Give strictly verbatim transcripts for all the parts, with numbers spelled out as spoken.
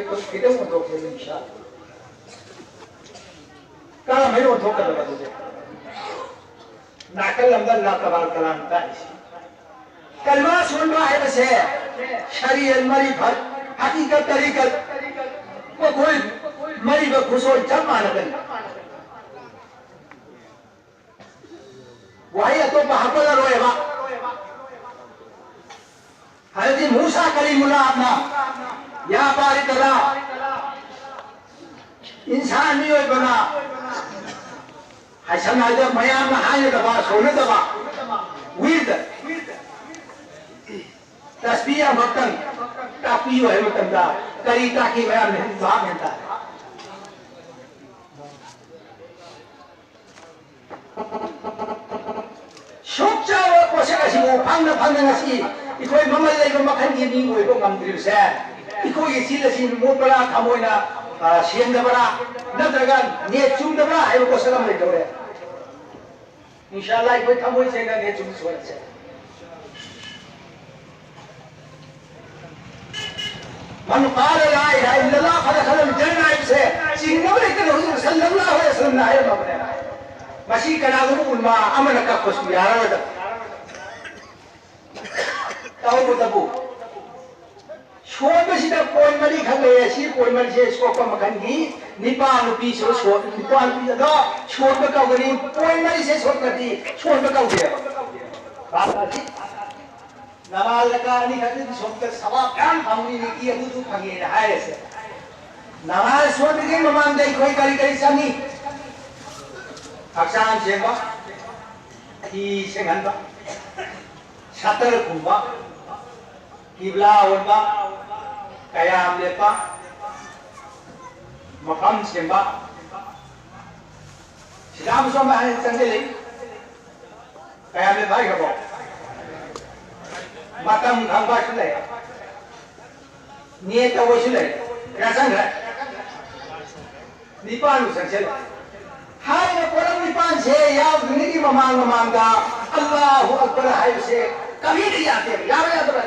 ꯈꯤꯇꯪ ꯑꯣꯟꯊꯣꯛꯀꯦ, ꯏꯟꯁꯥ ꯑꯜꯂꯥ꯫ ꯀꯔꯝꯍꯥꯏꯅ ꯑꯣꯟꯊꯣꯛꯀꯗꯕ ꯑꯗꯨꯗꯤ? ꯅꯥꯀꯜ ꯑꯃꯗ ꯂꯥ ꯇꯕꯥꯔ ꯀꯂꯥꯝ ꯇꯥꯛꯏꯁꯤ꯫ ꯀꯜꯃꯥ ꯁꯣꯟꯕ ꯍꯥꯏꯕꯁꯦ ꯁꯔꯤꯌꯠ ꯃꯔꯤꯐꯠ, ꯍꯀꯤꯀꯠ ꯇꯔꯤꯀꯠ, ꯃꯈꯣꯏ ꯃꯔꯤꯕ ꯈꯨꯁꯣꯟ ꯆꯞ ꯃꯥꯟꯅꯕꯅꯤ꯫ ꯋꯥꯍꯩ ꯑꯇꯣꯞꯄ ꯍꯥꯞꯀꯠꯂꯔꯣꯏꯕ꯫ ꯍꯥꯏꯗꯤ ꯃꯨꯁꯥ ꯀꯂꯤꯃꯨꯜꯂꯥꯍꯅ ꯌꯥ ꯕꯥꯔꯤ ꯇꯂꯥ, ꯏꯟꯁꯥꯟ ꯃꯤꯑꯣꯏꯕꯅ ꯍꯥꯏꯁꯝꯅ ꯍꯥꯏꯗ ꯃꯌꯥꯝꯅ ꯍꯥꯏꯅꯗꯕ, ꯁꯣꯟꯅꯗꯕ ꯋꯤꯔꯗ ꯇꯁꯕꯤ ꯑꯃꯈꯛꯇꯪ ꯇꯥꯛꯄꯤꯌꯨ ꯍꯥꯏꯕ ꯃꯇꯝꯗ ꯀꯔꯤ ꯇꯥꯛꯈꯤ? ꯃꯌꯥꯝꯅ ꯍꯦꯟꯅ ꯚꯥꯞ ꯍꯦꯟ ꯇꯥꯔꯦ꯫ ꯁꯨꯛ ꯆꯥꯎꯕ ꯄꯣꯠꯁꯛ ꯑꯁꯤꯕꯨ ꯐꯪꯅ ꯐꯪꯅ ꯉꯁꯤ ꯑꯩꯈꯣꯏ ꯃꯃꯜ ꯂꯩꯕ ꯃꯈꯜꯒꯤ ꯃꯤ ꯑꯣꯏꯕ ꯉꯝꯗ꯭ꯔꯤꯕꯁꯦ, ꯑꯩꯈꯣꯏꯒꯤ ꯆꯤꯜ ꯑꯁꯤ ꯃꯣꯠꯄꯔꯥ, ꯊꯃꯣꯏꯅ, ꯑ, ꯁꯦꯡꯗꯕꯔꯥ, ꯅꯠꯇ꯭ꯔꯒ ꯅꯦꯠ ꯆꯨꯝꯗꯕ꯭ꯔꯥ ꯍꯥꯏꯕ ꯄꯣꯠꯁꯛ ꯑꯃ ꯂꯩꯗꯧꯔꯦ꯫ ꯏꯟꯁꯥ ꯑꯜꯂꯥ ꯑꯩꯈꯣꯏ ꯊꯃꯣꯏ ꯁꯦꯡꯅ ꯅꯦꯠ ꯆꯨꯝ ꯁꯣꯏꯔꯁꯦ꯫ ꯃꯟ ꯀꯥꯂ ꯂꯥ ꯏꯂꯥꯍ ꯏꯜꯂꯜꯂꯥꯍ ꯐꯗꯈꯂꯜ ꯖꯟꯅ ꯍꯥꯏꯕꯁꯦ ꯆꯤꯡꯅꯕ ꯂꯩꯇꯅ ꯍꯧꯖꯤꯛ ꯁꯜꯂꯜꯂꯥꯍꯨ ꯑꯂꯥꯏꯍꯤ ꯋꯥꯁꯜꯂꯝꯅ ꯍꯥꯏꯔꯝꯃꯕꯅꯦ꯫ ꯃꯁꯤ ꯀꯅꯥꯒꯨꯝꯕ ꯎꯂꯃꯥ ꯑꯃꯅ ꯀꯛꯄꯁꯨ ꯌꯥꯔꯔꯣꯏꯗꯕ꯫ ꯇꯧꯕꯇꯕꯨ ꯁꯣꯟꯕꯁꯤꯗ ꯄꯣꯏꯟ ꯃꯔꯤ ꯈꯛ ꯂꯩꯌꯦ꯫ ꯁꯤ ꯄꯣꯏꯟ ꯃꯔꯤꯁꯦ ꯁꯣꯛꯄ ꯃꯈꯜꯒꯤ ꯅꯤꯄꯥ ꯅꯨꯄꯤꯁꯨ ꯁꯣ-, ꯅꯤꯄꯥ ꯅꯨꯄꯤ ꯑꯗꯣ ꯁꯣꯟꯕ ꯀꯧꯒꯅꯤ꯫ ꯄꯣꯏꯟ ꯃꯔꯤꯁꯦ ꯁꯣꯛꯇ꯭ꯔꯗꯤ ꯁꯣꯟꯕ ꯀꯧꯗꯦꯕ꯫ ꯚꯥꯞ ꯇꯥꯁꯤ? ꯅꯃꯥꯖ ꯔꯀꯥ ꯑꯅꯤꯈꯛꯇꯗꯤ ꯁꯣꯝꯗ ꯁꯋꯥꯕ ꯌꯥꯝ ꯐꯪꯕꯅꯤ, ꯅꯦꯀꯤ ꯑꯗꯨꯗꯨ ꯐꯪꯉꯦꯅ ꯍꯥꯏꯔꯁꯦ꯫ ꯅꯃꯥꯖ ꯁꯣꯟꯗ꯭ꯔꯤꯉꯩ ꯃꯃꯥꯡꯗ ꯑꯩꯈꯣꯏ ꯀꯔꯤ ꯀꯔꯤ ꯆꯪꯉꯤ? ꯍꯛꯆꯥꯡ ꯁꯦꯡꯕ, ꯐꯤ ꯁꯦꯡꯍꯟꯕ, ꯁꯇꯔ ꯈꯨꯝꯕ, ꯀꯤꯕ꯭ꯂꯥ ꯑꯣꯟꯕ, ꯀꯌꯥꯝ ꯂꯦꯞꯄ, ꯃꯐꯝ ꯁꯦꯝꯕ, ꯁꯤꯗꯥ ꯑꯃꯁꯨ ꯑꯃ ꯍꯥꯏꯅ ꯆꯪꯁꯤꯜꯂꯤ꯫ ꯀꯌꯥꯝ ꯂꯦꯞꯄ ꯍꯥꯏꯈ꯭ꯔꯕꯣ? ꯃꯇꯝ ꯈꯪꯕ ꯍꯥꯏꯁꯨ ꯂꯩ꯫ ꯅꯤꯌꯠ ꯇꯧꯕꯁꯨ ꯂꯩ꯫ ꯀꯌꯥ ꯆꯪꯈ꯭ꯔꯦ? ꯅꯤꯄꯥꯟꯃꯨꯛ ꯆꯪꯁꯤꯜꯂꯦ꯫ ꯍꯥꯏꯔꯤꯕ ꯄꯣꯠꯂꯝ ꯅꯤꯄꯥꯟꯁꯦ ꯌꯥꯎꯗ꯭ꯔꯤꯉꯩꯒꯤ ꯃꯃꯥꯡ ꯃꯃꯥꯡꯗ ꯑꯜꯂꯥꯍꯨ ꯑꯛꯕꯔ ꯍꯥꯏꯕꯁꯦ ꯀꯔꯤꯗ ꯌꯥꯗꯦꯕ? ꯌꯥꯕ ꯌꯥꯗꯕ?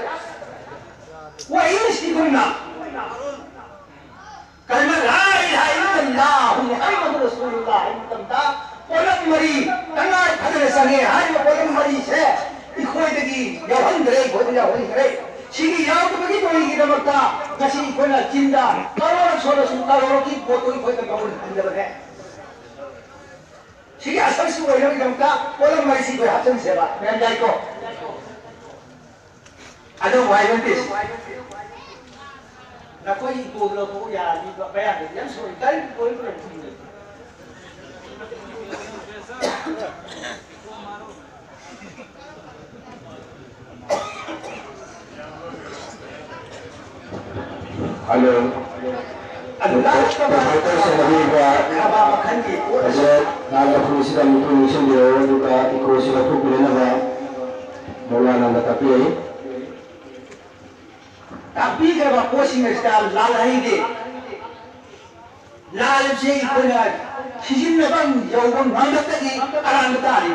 ꯋꯥꯍꯩꯁꯤꯒꯨꯝꯅ ꯀꯂꯤꯃꯥ ꯂꯥ ꯏꯂꯥꯍ ꯏꯜꯂꯜꯂꯥꯍꯨ ꯃꯨꯍꯝꯃꯗꯨ ꯔꯁꯨꯂꯨꯜꯂꯥꯍ ꯍꯥꯏꯕ ꯃꯇꯝꯗ ꯄꯣꯠꯂꯝ ꯃꯔꯤ ꯇꯉꯥꯏ ꯐꯗꯅ ꯆꯪꯉꯦ꯫ ꯍꯥꯏꯔꯤꯕ ꯄꯣꯠꯂꯝ ꯃꯔꯤꯁꯦ ꯑꯩꯈꯣꯏꯗꯒꯤ ꯌꯥꯎꯍꯟꯗ꯭ꯔꯦ, ꯑꯩꯈꯣꯏꯗ ꯌꯥꯎꯍꯟꯈ꯭ꯔꯦ꯫ ꯁꯤꯒꯤ ꯌꯥꯎꯗꯕꯒꯤ ꯃꯔꯤꯒꯤꯗꯃꯛꯇ ꯉꯁꯤ ꯑꯩꯈꯣꯏꯅ ꯆꯤꯟꯗ ꯀꯔꯣꯔ ꯁꯣꯜꯂꯁꯨ ꯀꯔꯣꯔꯒꯤ ꯄꯣꯠꯇꯨ ꯑꯩꯈꯣꯏꯗ ꯃꯒꯨꯟ ꯍꯟꯗꯕꯅꯦ꯫ ꯁꯤꯒꯤ ꯑꯁꯔꯁꯤ ꯑꯣꯏꯅꯕꯒꯤꯗꯃꯛꯇ ꯄꯣꯠꯂꯝ ꯃꯔꯤꯁꯤ ꯑꯩꯈꯣꯏ ꯍꯥꯞꯆꯤꯟꯁꯦꯕ꯫ ꯃꯌꯥꯝ ꯌꯥꯏꯀꯣ? ꯑꯗꯣ ꯋꯥꯏꯔꯣꯟꯗꯤꯁ ꯅꯈꯣꯏ ꯏꯀꯣꯗꯨ ꯂꯧꯊꯣꯛꯎ ꯌꯥꯔꯗꯤ ꯃꯌꯥꯝꯗꯗꯤ ꯌꯥꯝ ꯁꯣꯏ꯫ ꯀꯔꯤ ꯏꯀꯣ ꯂꯧꯊꯣꯛꯎ? ꯍꯜꯂꯣ꯫ ꯑꯗꯨ ꯂꯥꯛꯇꯕ ꯗꯣꯛꯇꯔ ꯁꯦꯟꯅꯕꯤꯔꯤꯕ ꯈꯕꯥ ꯃꯈꯜꯒꯤ ꯄꯣꯠ ꯑꯁꯤ ꯍꯧꯖꯤꯛ ꯂꯥꯜ ꯂꯐꯨꯁꯤꯗ ꯑꯃꯨꯛꯇꯪ ꯅꯤꯡꯁꯤꯡꯕꯤꯔꯛꯑꯣ, ꯑꯗꯨꯒ ꯏꯀꯣꯁꯤ ꯂꯧꯊꯣꯛꯄꯤꯅꯅꯕ ꯃꯧꯂꯥꯅꯥꯅ ꯇꯥꯛꯄꯤꯔꯛꯏ꯫ ꯇꯥꯛꯄꯤꯈ꯭ꯔꯕ ꯄꯣꯠꯁꯤꯡ ꯑꯁꯤꯗ ꯂꯥꯜꯍꯩꯗꯦ꯫ ꯂꯥꯜꯁꯦ ꯑꯩꯈꯣꯏꯅ ꯁꯤꯖꯤꯟꯅꯕ ꯌꯧꯕ ꯉꯝꯂꯛꯇꯗꯤ ꯑꯔꯥꯟꯕ ꯇꯥꯔꯤ꯫